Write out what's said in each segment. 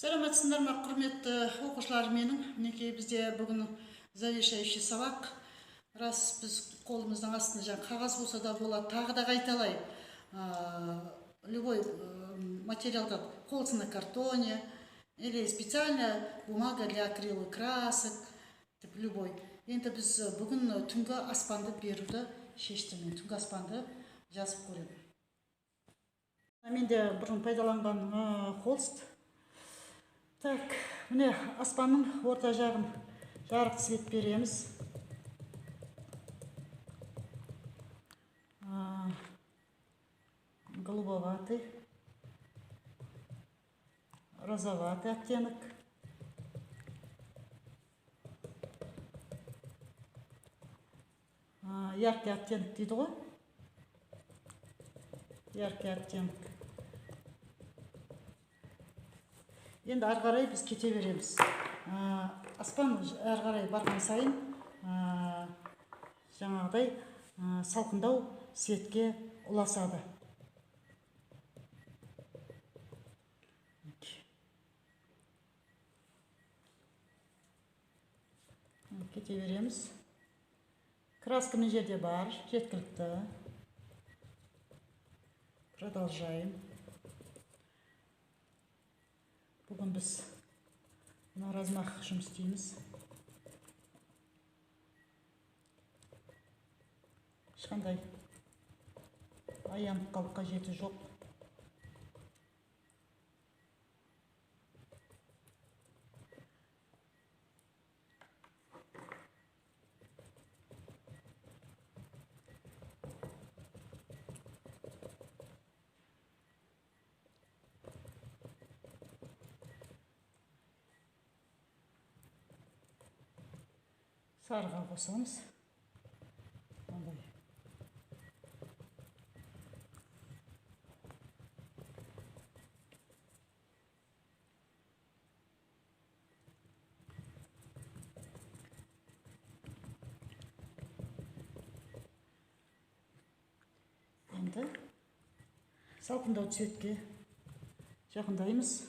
Саламатсыздар ма, құрметті оқушылар менің. Мінекей бізде бүгін завершающий сабақ. Рас, біз қолымыздың астында жаңа қағаз болса да болады, тағы да қайталайын. Любой материалда, холст на картоне или специальная бумага для акриловых красок, деп любой. Енді біз бүгін түнгі аспанды беруді шештім. Мен түнгі аспанды жазып көремін. Менде бұрын пайдаланған холст. Так, міне аспанның орта жағын жарық цвет береміз. Голубоватый, розоватый оттенок. Яркий оттенок дейді ғой. Яркий оттенок. Енді ары қарай біз кете береміз. Аспан ары қарай барған сайын жаңағыдай салқындау светке ұласады. Кете береміз. Краска мына жерде бар, жеткілікті. Продолжаем. Бүгін біз мына размах жұмыс істейміз. Ешқандай аянып қалып қажеті жоқ. Сарыға қосамыз. Мындай. Енді салқындау цветке жақындаймыз.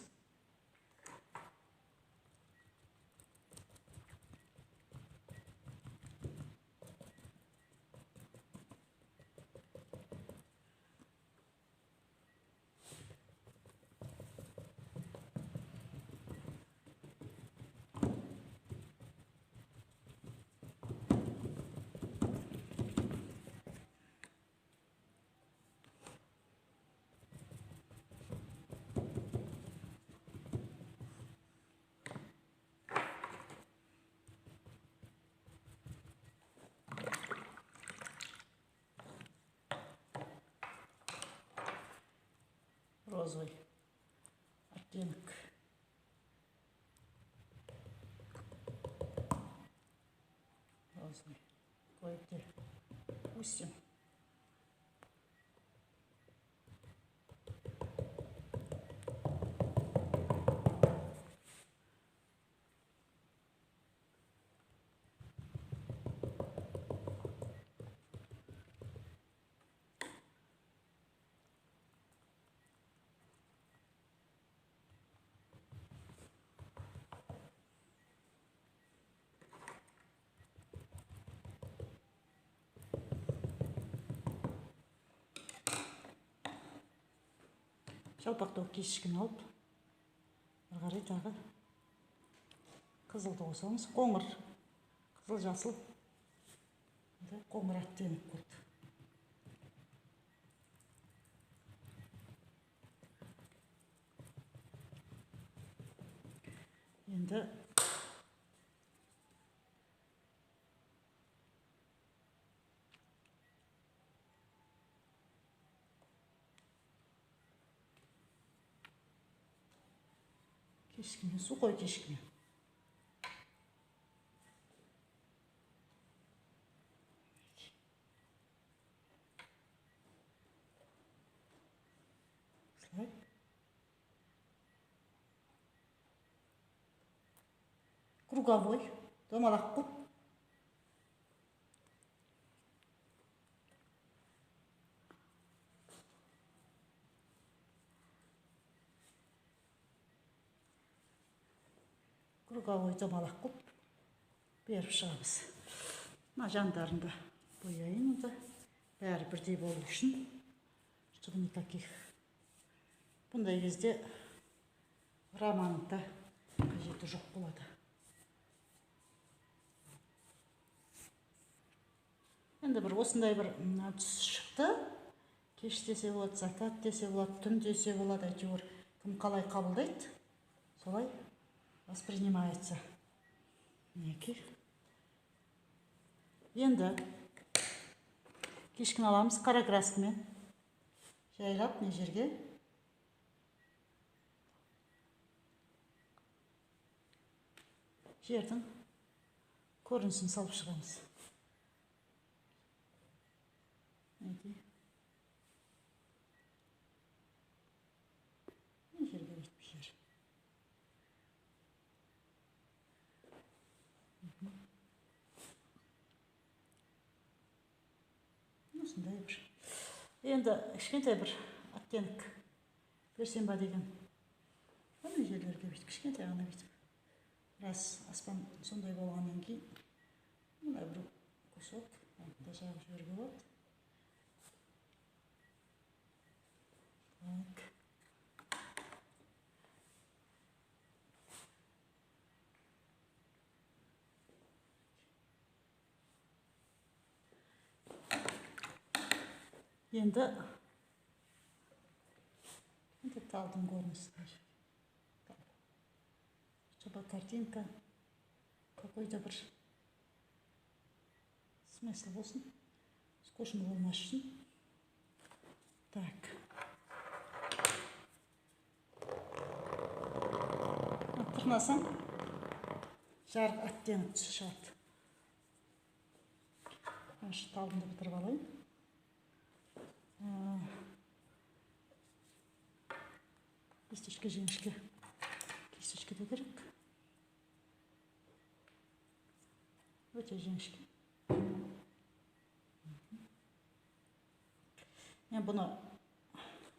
Розовый оттенок. Розовый. Кое-где пустим. Жалпақтау кешкіні алып, ары қарай тағы қызылды қосамыз. Қоңыр, қызыл, жасыл, қоңыр оттенок болды. Енді кешкіме, су қой кешкіме. Осылай. Круговой, домалақ қып. Круговой домалақ қылып беріп шығамыз. Мына жандарын да бояйын енді. Бәрі бірдей болу үшін, чтобы никаких. Бұндай кезде раманың да қажеті жоқ болады. Енді бір осындай бір түс шықты. Кеш десе болады, закат десе болады, түн десе болады, әйтеуір кім қалай қабылдайды, солай воспринимается. Мінекей. Енді кешкіні аламыз қара краскамен. Жайлап мына жерге жердің көрінісін салып шығамыз. Мінекей. Мына жерге бүйтіп жер. Осындай бір. Енді кішкентай бір оттенок берсем ба деген. Мына жерлерге бүйтіп кішкентай ғана бүйтіп. Рас аспан сондай болғаннан кейін мына бір кусок да жағып жіберуге болады. Так. Енді талдың көрінісі. Чтобы картинка какой-то бір смысл болсын, скучно болмас үшін. Так. Тырнасаң жарық оттенок түсі шығады. Мен шу талымды бітіріп алайын. Кисточка жіңішке. Кисточка да керек. Өте жіңішке. Мен бұны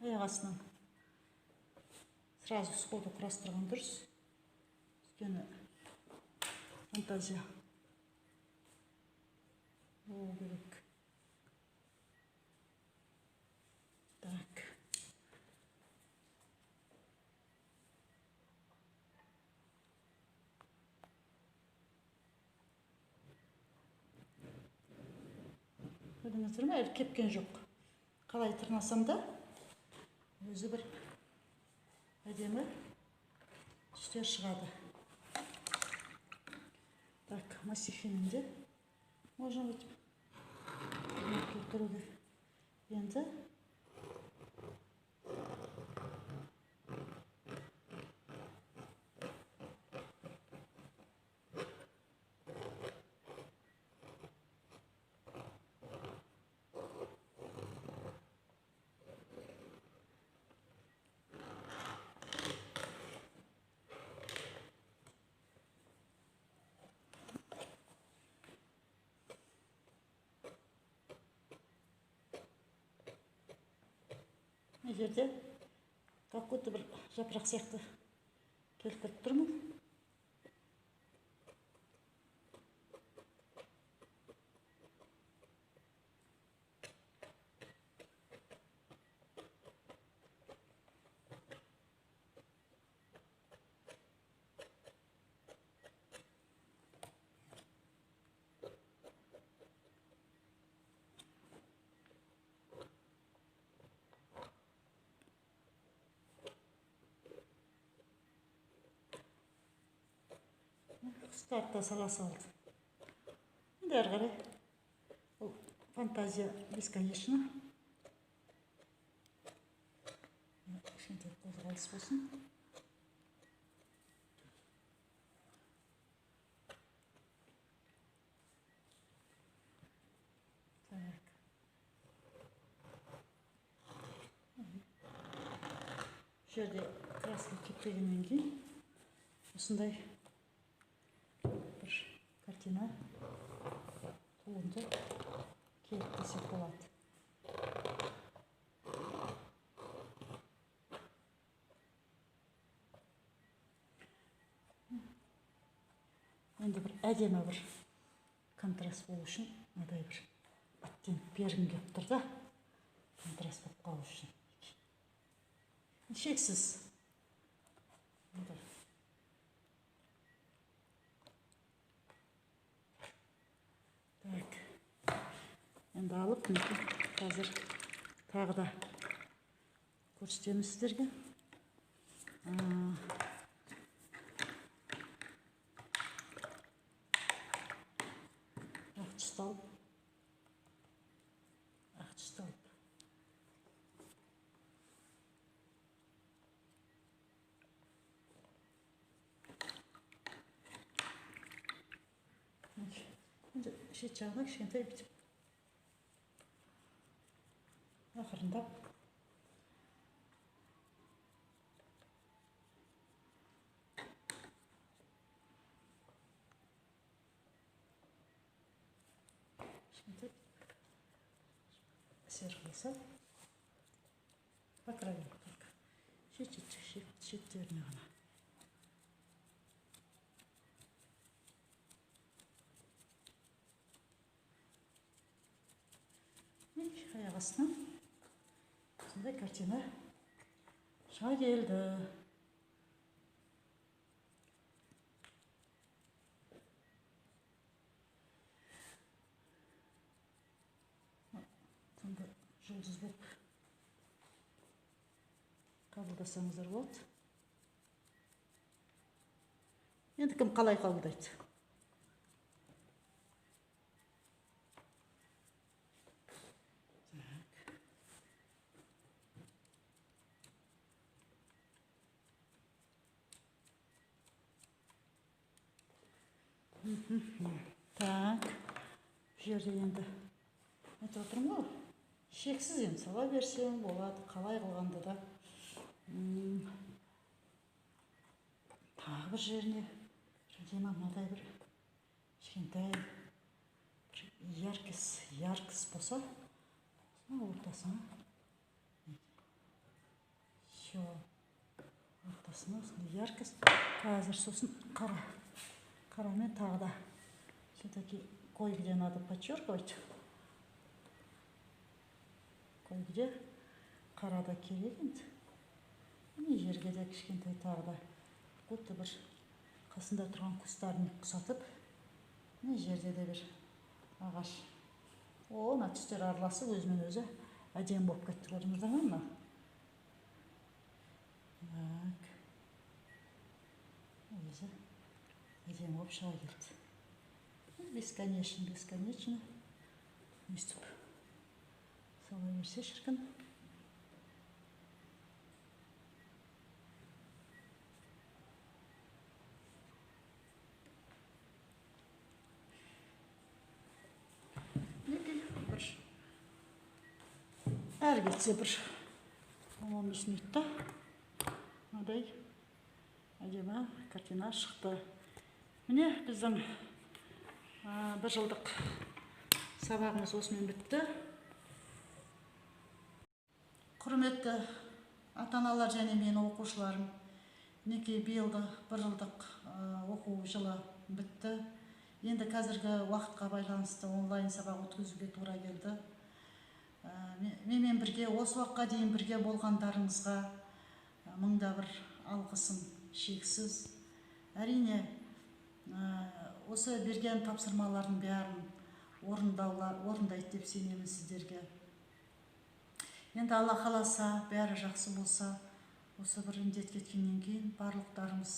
аяқ астынан сразу сходу құрастырған дұрыс. Өйткені фантазия болу керек. Так. Көрдіңіздер ме? Әлі кепкен жоқ. Қалай тырнасам да өзі бір әдемі түстер шығады. Так, массивімен де можно өйтіп келтіруге. Енді мына жерде как будто бір жапырақ сияқты келтіріп тұрмын. Құстарды да сала салды. Енді әрі қарай ол фантазия бесконечна. Кішкентай қозғалыс болсын. Так. Бұл жерде краска кеппегеннен кейін осындай бір картина туынды келіп десек болады. Енді бір әдемі бір контраст болу үшін мынадай бір оттенок бергім келіп тұр да, контраст болып қалу үшін. Шексіз. Так. Енді алып, мінекей, қазір тағы да көрсетемін сіздерге. Ақ түсті алып, ақ түсті алып. Енді шет жағына кішкентай бүйтіп ақырындап кішкентай әсер қылса, по краям только, шеттеріне ғана. Аяқ астынан осындай картина шыға келді. Түнгі жұлдыз болып қабылдасаңыздар болады. Енді кім қалай қабылдайды? Так, бұл жерде енді айтып отырмын ғой, шексіз енді сала берсең болады, қалай қылғанда да. Тағы бір жеріне әдемі мынадай бір кішкентай бір яркость болса, ортасына, всё, ортасына осындай яркость. Қазір сосын қарамен тағы да все-таки кое-где надо подчеркивать, кое-где қара да керек енді. Міне жерге де кішкентай тағы да будто бір қасында тұрған кустарник құсатып, мына жерде де бір ағаш. О, мына түстер араласып өзімен өзі әдемі болып кетті, көрдіңіздер ме мына? Так. Өзі әдемі болып шыға келді. Бесконечно, бесконечно. Өйстіп сала берсе шіркін. Мінекей, бір әрі кетсе бір 10-15 минутта мынадай әдемі картина шықты. Міне біздің бір жылдық сабағымыз осымен бітті. Құрметті ата-аналар және менің оқушыларым, мінекей биылғы бір жылдық оқу жылы бітті. Енді қазіргі уақытқа байланысты онлайн сабақ өткізуге тура келді. Менімен бірге осы уақытқа дейін бірге болғандарыңызға мыңда бір алғысым шексіз. Әрине, осы берген тапсырмалардың бәрін орындайды деп сенемін сіздерге. Енді Алла қаласа, бәрі жақсы болса, осы бір індет кеткеннен кейін барлықтарымыз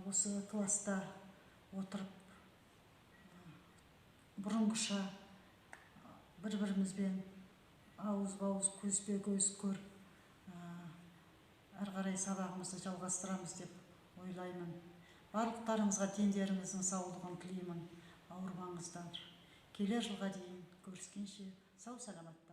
осы класста отырып, бұрынғыша бір-бірімізбен ауызба-ауыз, көзбе-көз көріп, әрі қарай сабағымызды жалғастырамыз деп ойлаймын. Барлықтарыңызға дендеріңіздің саулығын тілеймін. Ауырмаңыздар. Келер жылға дейін көріскенше сау-саламатта.